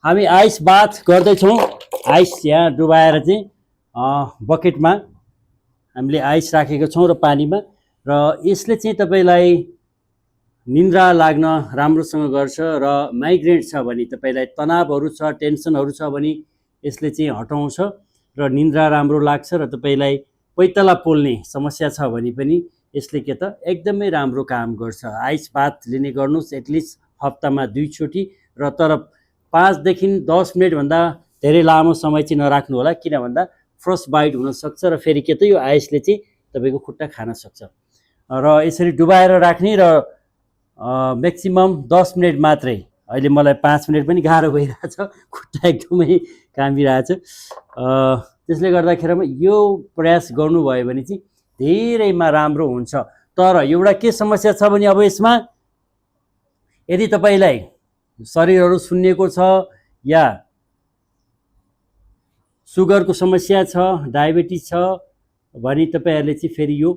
हामी आइस बाथ गर्दैछौँ। आइस यहाँ डुबाएर चाहिँ बकेटमा हामीले आइस राखेको छौँ र पानीमा, र यसले चाहिँ तपाईँलाई निन्द्रा लाग्न राम्रोसँग गर्छ र माइग्रेन छ भने, तपाईँलाई तनावहरू छ, टेन्सनहरू छ भने यसले चाहिँ हटाउँछ र निन्द्रा राम्रो लाग्छ। र तपाईँलाई पैताला पोल्ने समस्या छ भने पनि यसले के त एकदमै राम्रो काम गर्छ। आइस बाथ लिने गर्नुहोस् एटलिस्ट हप्तामा 2 चोटि, र तर 5 देखि 10 मिनटभन्दा धेरै लामो समय चाहिँ नराख्नु होला, किन भन्दा फ्रस्ट बाइट हुनसक्छ र फेरि के त यो आइसले चाहिँ तपाईँको खुट्टा खान सक्छ। र यसरी डुबाएर राख्ने र म्याक्सिमम 10 मिनट मात्रै। अहिले मलाई 5 मिनट पनि गाह्रो भइरहेछ, खुट्टा एकदमै कामिरहेछ। त्यसले गर्दाखेरिमा यो प्रयास गर्नुभयो भने चाहिँ धेरैमा राम्रो हुन्छ। तर एउटा के समस्या छ भने अब यसमा यदि तपाईँलाई शरीरहरू सुन्निएको छ या सुगरको समस्या छ, डायबिटिज छ भने तपाईँहरूले चाहिँ फेरि यो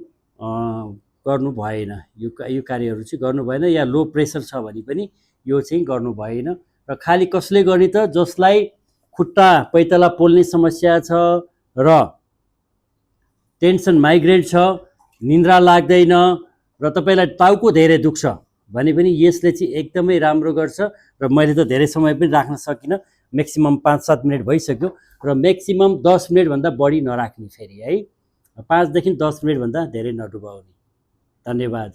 गर्नु भएन, यो कार्यहरू चाहिँ गर्नु भएन। या लो प्रेसर छ भने पनि यो चाहिँ गर्नु भएन। र खालि कसले गर्ने त, जसलाई खुट्टा पैताला पोल्ने समस्या छ र टेन्सन माइग्रेन छ, निन्द्रा लाग्दैन र तपाईँलाई टाउको धेरै दुख्छ भने पनि यसले चाहिँ एकदमै राम्रो गर्छ। र मैले त धेरै समय पनि राख्न सकिनँ, म्याक्सिमम 5-7 मिनट भइसक्यो, र म्याक्सिमम 10 मिनटभन्दा बढी नराख्ने फेरि है, 5 देखि 10 मिनटभन्दा धेरै नडुबाउने। धन्यवाद।